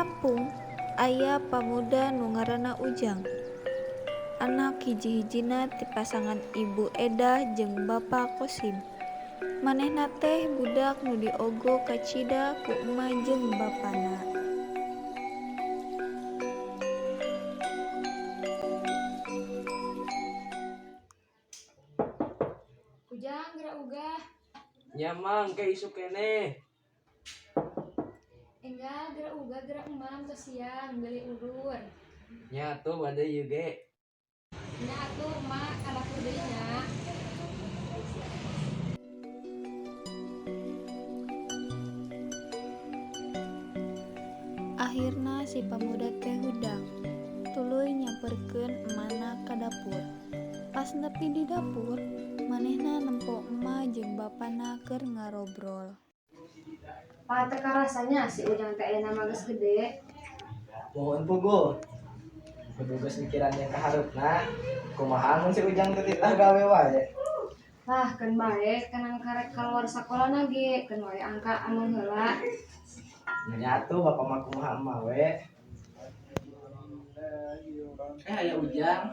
Kampung aya pamuda nu ngaranna Ujang. Anak hiji-hijina ti pasangan Ibu Edah jeung Bapa Kosim. Manehna teh budak nu diogo kacida ku ema jeung bapana. Ujang geura ugah. Nya Mang, ke isuk keneh. Enggal geura ugah geura emam tos siang bilih ulur. Nya atuh bade ieu ge. Nya atuh emak ka dapur deui nya. Akhirna si pamuda teh hudang, tuluy nyamperkeun emana ka dapur. Pas nepi di dapur, manehna nempo ema jeung bapana keur ngarobrol. Pa teu karasa nya si Ujang teh ayeuna mah geus gede. Muhun puguh. Kudu geus mikiran yang kahareupna. Kumaha mun si Ujang teh titah gawe wae. Lah keun bae kenang karek kaluar sakolana ge, keun wae angka ameng heula. Nya atuh bapa mah kumaha emak we. Aya Ujang.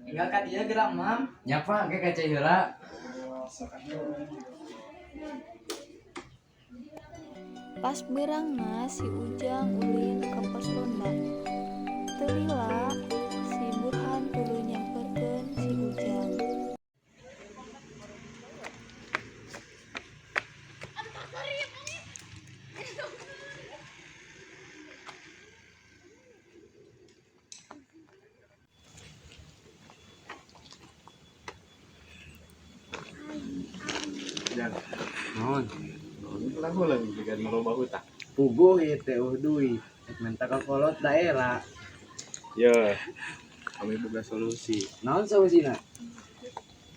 Enggal ka dieu geura Mam. Nya Pak, ke ka cai heula. Pas beurangna si Ujang ulin ka pos ronda. Teu lila si Burhan tuluy nyamperkeun si Ujang. Jang, Naon? lagu lagi jiga nu loba hutang. Puguh ieu teh eueuh duit. Rek menta ka kolot daerah. Yeuh, kami boga solusi. Naon solusina?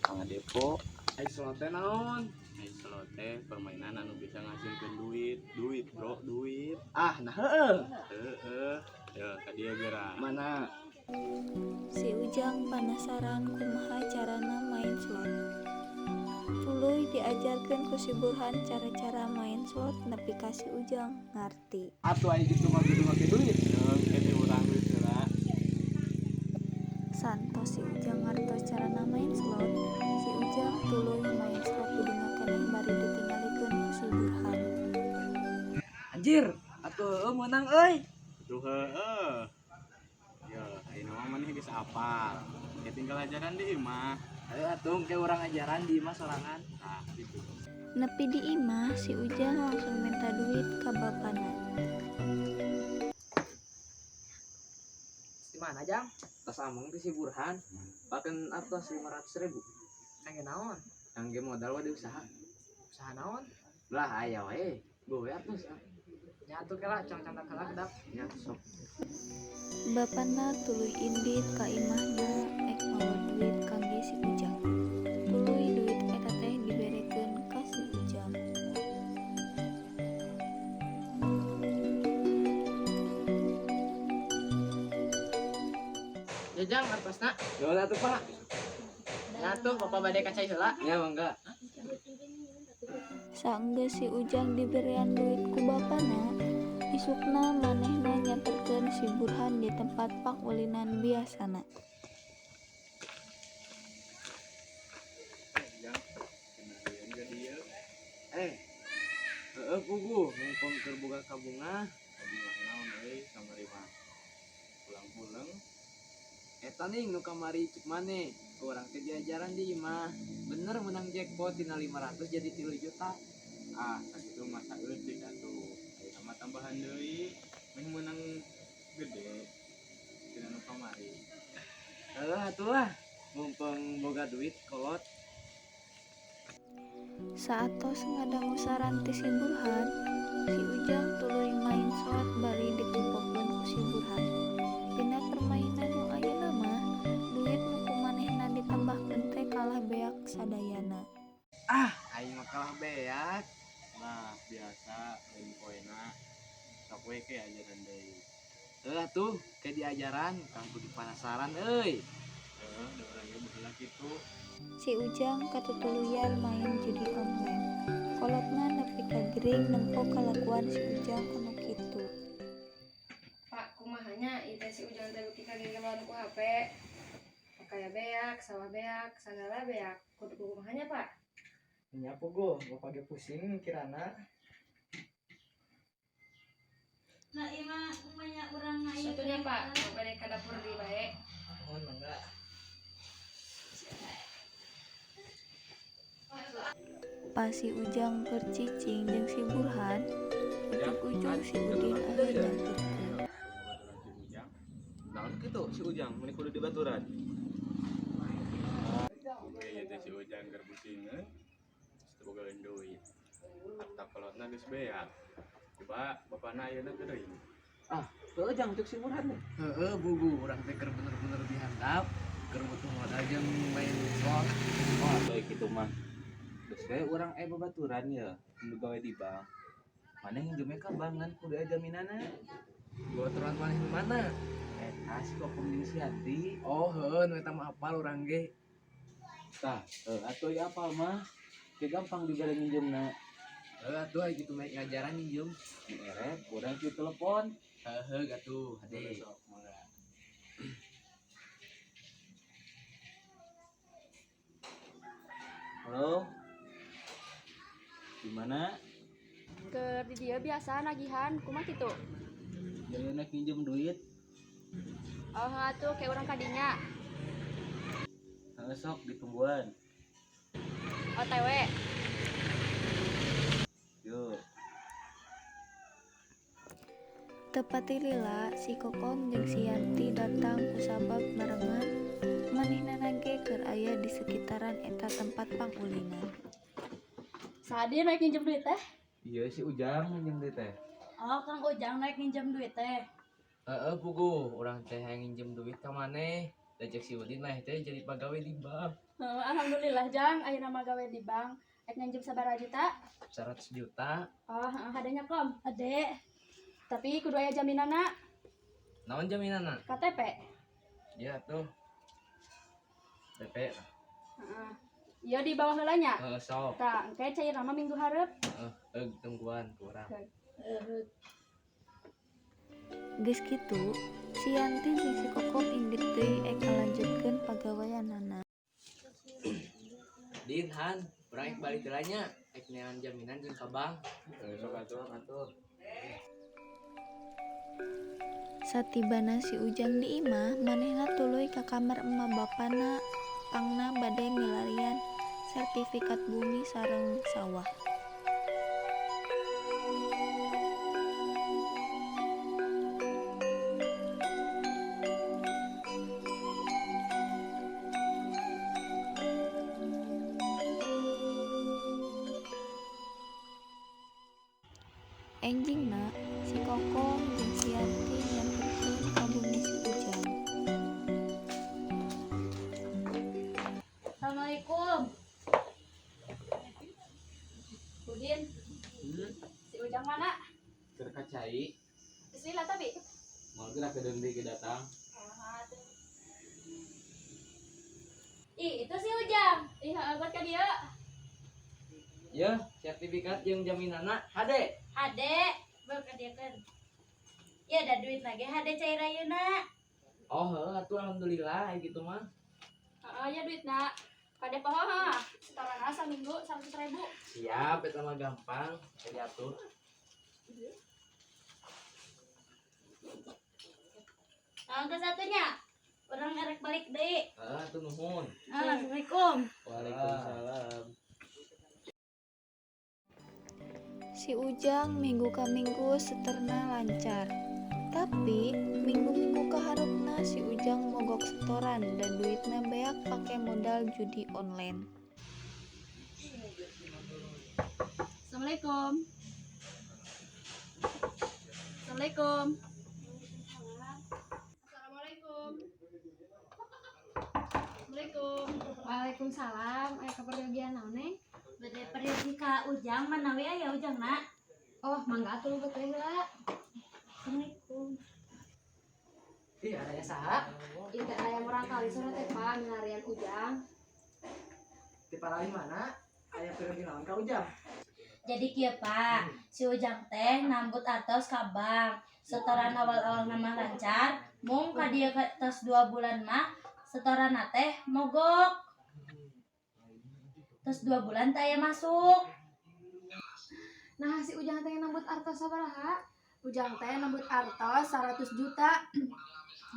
Pangadepo, Ai slot teh naon? ai slot teh permainan anu bisa ngasilkeun duit. Duit, bro, duit. Ah, nah heueuh. Heeh. Yeuh, ka dieu geura. Mana? Si Ujang panasaran kumaha carana main slot. Tuluy diajarkeun ku si Burhan cara-cara main slot nepi ka si Ujang ngarti. Atuh ai kitu mah kudu make duit. Heuh, ke di urang duit heula. Saentos si Ujang ngartos carana main slot, si Ujang tuluy main slot di dinya keneh bari ditingalikeun ku si Burhan. Anjir, atuh heueuh meunang euy. Atuh heueuh. Yeuh, ayeuna mah maneh geus apal. Ya tinggal ajaran di imah. Ayo atuh ke urang ajaran di imah sorangan. Tah, gitu. Nepi di imah, si Ujang langsung minta duit ka bapana. Di mana Jang? Tas ameng ti si Burhan. Pakeun artos 500.000. Kangge naon? Kangge modal we di usaha. Usaha naon? Lah aya wae. Gowe artos. Nya atuh kela cang candak heula kedap. Nya sok. Bapana tuluy indit ka imahna ek mawa duit kangge si Ujang. Tuluy duit eta teh diberekeun ka si Ujang. Ya Jang, artosna. Nuhun atuh Pak. Nya atuh bapa bade ka cai heula. Nya mangga. Saenggeus si Ujang diberean duit ku bapana, isukna manehna nyamperkeun si Burhan di tempat pangulinan biasana. Jang, kenalieun ka dieu. Heueuh puguh mumpung keur boga kabungah. Kabungah naon euy kamari mah. Pulang-pulang Eta ning nu kamari cek maneh. Ku urang teh diajaran di imah. Bener menang jackpot tina 500 jadi 3 juta. Ah, sakitu mah saeutik atuh. Ayeuna mah tambahan deui, meh meunang gede tina nu kamari. Heueuh atuh lah, mumpung boga duit kolot. Saatos ngadangu saran ti si Burhan, si Ujang tuluy main slot bari ditempokeun ku si Burhan. Dina permainan nu ayeuna mah, duit nu ku manehna ditambahkeun teh kalah beak sadayana. Ah, aing mah kalah beak. Lah, biasa lain poena. Sok we ke ajaran deui. Heueuh atuh, ke diajaran kang kudu penasaran euy. Heueuh, da urang ge baheula kitu. Si Ujang katutuluyan main judi online. Kolotna nepi ka gering nempo kalakuan si Ujang anu kitu. Pa Cai beak, sawah beak, sagala beak. Kudu kumaha nya, Pak? Nya puguh, bapak ge pusing mikirana. Nah, ieu mah umanya urang na ieu. Satunya, Pak, bade ka dapur deui bae. Mohon mangga. Pas si Ujang keur cicing jeung si Burhan, ujug-ujug si Udin aya nyamperkeun. Babaturan si Ujang. Naon kitu si Ujang meni kudu dibaturan. Oke, ieu teh si Ujang keur pusingeun. Geus teu boga duit. Harta kolotna geus beak. Coba bapana ayeuna geuring. Heuh Jang, cek si Burhan teh. Heeh, bugu urang teh keur bener-bener dihandap, keur butuh modal jeung main slot. Oh, atuh kitu mah. Geus we urang aya babaturan ye, nu gawe di bank. Maneh nginjem ka bank ngan kudu aya jaminanna. Babaturan maneh nu mana? Eta si Kokom jeung si Yanti. Oh, heuh nu eta mah apal urang ge. Tah, heuh atuh ieu apal mah. Teu gampang dibere nginjemna. Heuh atuh aya kitu mah ngajaran minjem. Nu erek urang kieu telepon. Heuh atuh, hade. Sok mangga. Halo. Di mana? Keur di dieu biasa nagihan, kumaha kitu? Jaya nek minjem duit. Oh, atuh kayak urang kadinya. Heuh sok ditungguan. OTW. Yuk. Teu pati lila si Kokom jeung si Yanti datang kusabab merengan manehna ge keur aya di sekitaran eta tempat pangulinan. Saha naik minjem duit teh? Iya si Ujang minjem duit teh. Oh, Kang Ujang naik minjem duit teh. Heeh, puguh urang teh hayang nginjem duit ka maneh. Da cek si Udin mah teh jadi pagawe di bank. Heuh, alhamdulillah Jang, ayeuna mah gawe di bank. Ek nginjem sabaraha juta? 100 juta. Oh, heeh, hadenya kom. Ade, Tapi kudu aya jaminanna Naon jaminanna? KTP. Ya tuh. BP. Heeh. Ieu di bawah heula nya. Heeh, sok. Tah, engke cair mah minggu hareup. Heeh, eug tungguan ku urang. Geus kitu, si Yanti jeung si Kokom indit deui ek ngalanjutkeun pagaweanana. Din, Han, urang ek balik heula nya, ek neangan jaminan jeung ka bank. Heuh sok atuh. Atuh. Satibana si Ujang di imah, manehna tuluy ka kamar emak bapana pangna bade milarian sertifikat bumi sareng sawah. Enjingna, si Kokom jeung si Yanti nyamperkeun ka bumi si Ujang. Assalamualaikum. Udin, si Ujang mana? Keur ka cai. Bismillah tapi. Moal geura kedeung deui ge datang. Ih, itu si Ujang. Ih, heeh, buat ka dieu. Yeuh, sertifikat jeung jaminanna hade. Hade, beuh ka dieu keun. Ya ada duit lagi hade cair ayeuna. Oh, heuh atuh alhamdulillah aya kitu mah. Heeh, ya duitna. Kade poho ha. Setoranna saminggu 100.000. Siap, eta mah gampang, bisa diatur. Tahun ke satunya. Urang erek balik deui. Heeh, atuh nuhun. Ah, Assalamualaikum. Waalaikumsalam. Si Ujang minggu ka minggu seterna lancar. Tapi minggu-minggu kaharepna si Ujang mogok setoran dan duitna beak pake modal judi online. Assalamualaikum. Assalamualaikum. Assalamualaikum. Assalamualaikum. Waalaikumsalam. Aya kaperyogian naon, Neng? Bade pergi ka Ujang manawi aya Ujang na. Oh, mangga atuh lebet we heula. Assalamualaikum. Ih, aya saha? Ieu teh aya murang kali sore teh Pak milarian Ujang. Ti paralih mana? Aya pergi naon ka Ujang? Jadi kieu Pak, si Ujang teh nambut atos ka bank. Setoran awal-awal nama lancar, mung ka dieu ka tos 2 bulan mah Setoranna teh mogok. Terus 2 bulan teu aya masuk. Nah, si Ujang teh nambut artos sabaraha? Ujang teh nambut artos 100 juta.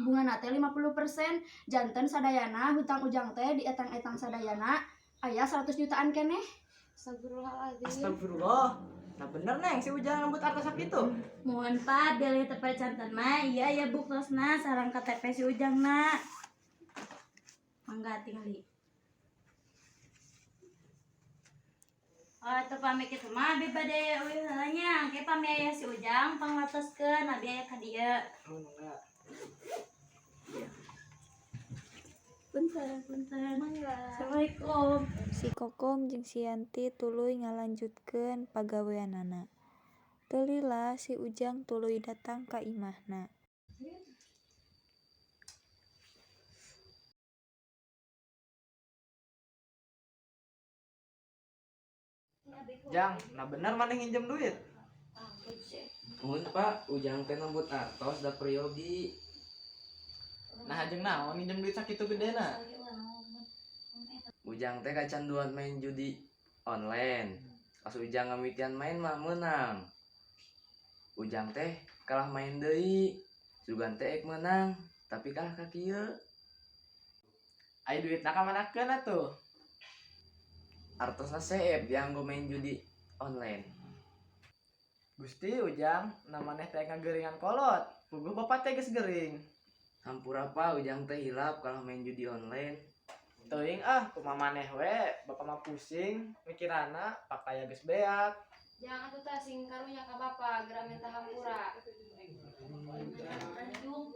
Bunga teh 50%, janten sadayana hutang Ujang teh di etang-etang sadayana aya 100 jutaan keneh. Astagfirullahaladzim. Astagfirullah. Nah bener, Neng, si Ujang nambut artos sakitu. Mohon, Pak, bilih teu percanten mah iya ya buktosna sareng KTP si Ujangna. Mangga tingali. Oh, itu pami kitu mah abi bade uih heula nya. Engke pami aya si Ujang pangwartoskeun abi aya ka dieu. Oh, enggak. Punten, punten. Assalamualaikum. Si Kokom jeung si Yanti tuluy ngalanjutkeun pagaweanana. Teu lila si Ujang tuluy datang ka imahna. Jang, nah bener maneh nginjem duit? Muhun, Pak, Ujang teh nambut artos da peryogi. Nah, jeung naon nginjem duit sakitu gedena? Ujang teh kacanduan main judi online. Pas Ujang ngamitian main mah menang. Ujang teh kalah main deui. Sugan teh ek menang, tapi kalah ka kieu. Ai duitna ka manakeun atuh? Artosna seep dianggo main judi online. Gusti Ujang, nah maneh teh ngageuringan kolot. Puguh bapak teh geus gering. Hampura, Pak, Ujang teh hilap kalah main judi online. Teuing ah, kumaha maneh we, bapak mah pusing mikiranna pakaya geus beak. Jangan atuh tah sing karunya ka bapa geura minta hampura. Tanjung.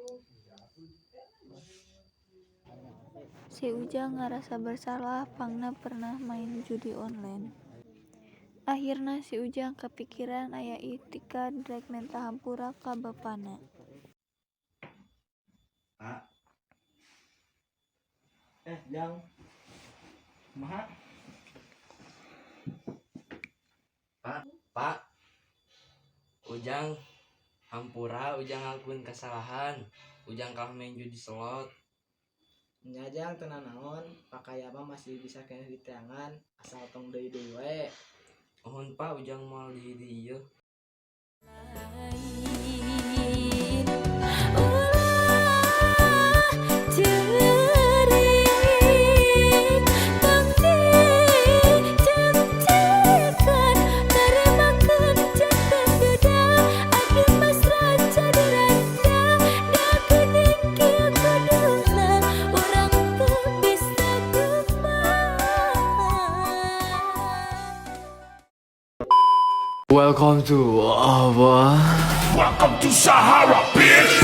Si Ujang ngarasa bersalah pangna pernah main judi online. Akhirna si Ujang kapikiran aya iktikad rek menta hampura ka bapana. Pak. Eh, Jang. Kumaha? Pak. Ujang hampura, Ujang ngakuin kesalahan. Ujang kalah main judi slot. Nya, Jang, teu nanaon, pakaya mah masih bisa keneh diteangan asal tong deui deui we. Mohon, Pak, Ujang moal deui deui ieu. Ulah ceurik tong dicemcekan narimakeun janten duda abdi pasrah jadi randa da geuning kieu kuduna urang teu bisa kumaha. Welcome to apa? Welcome to Sahara, bitch!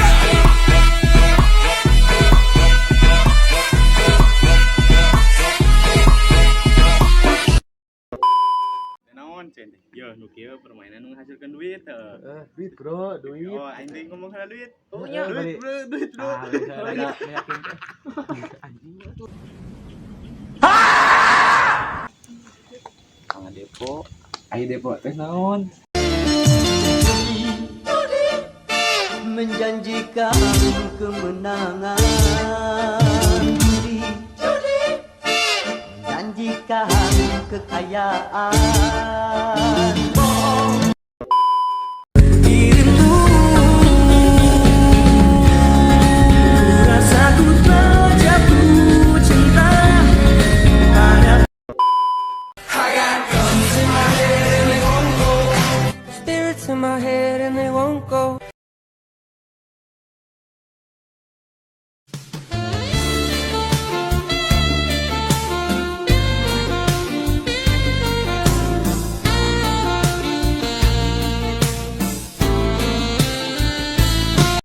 Naon cen teh? Yo, nu kieu permainan nu ngahasilkeun duit heuh. Eh, duit, bro, duit. Oh, aing teh ngomong heula duit. Oh, nya. Duit, bro, duit, bro. Ah, bisa rada meyakinkan. Anjing. Kang Depo, ayo Depo teh naon? Menjanjikan kemenangan, menjanjikan kekayaan. Dirimu rasa ku terjatuh cinta pada. Spirits in my head and they won't go.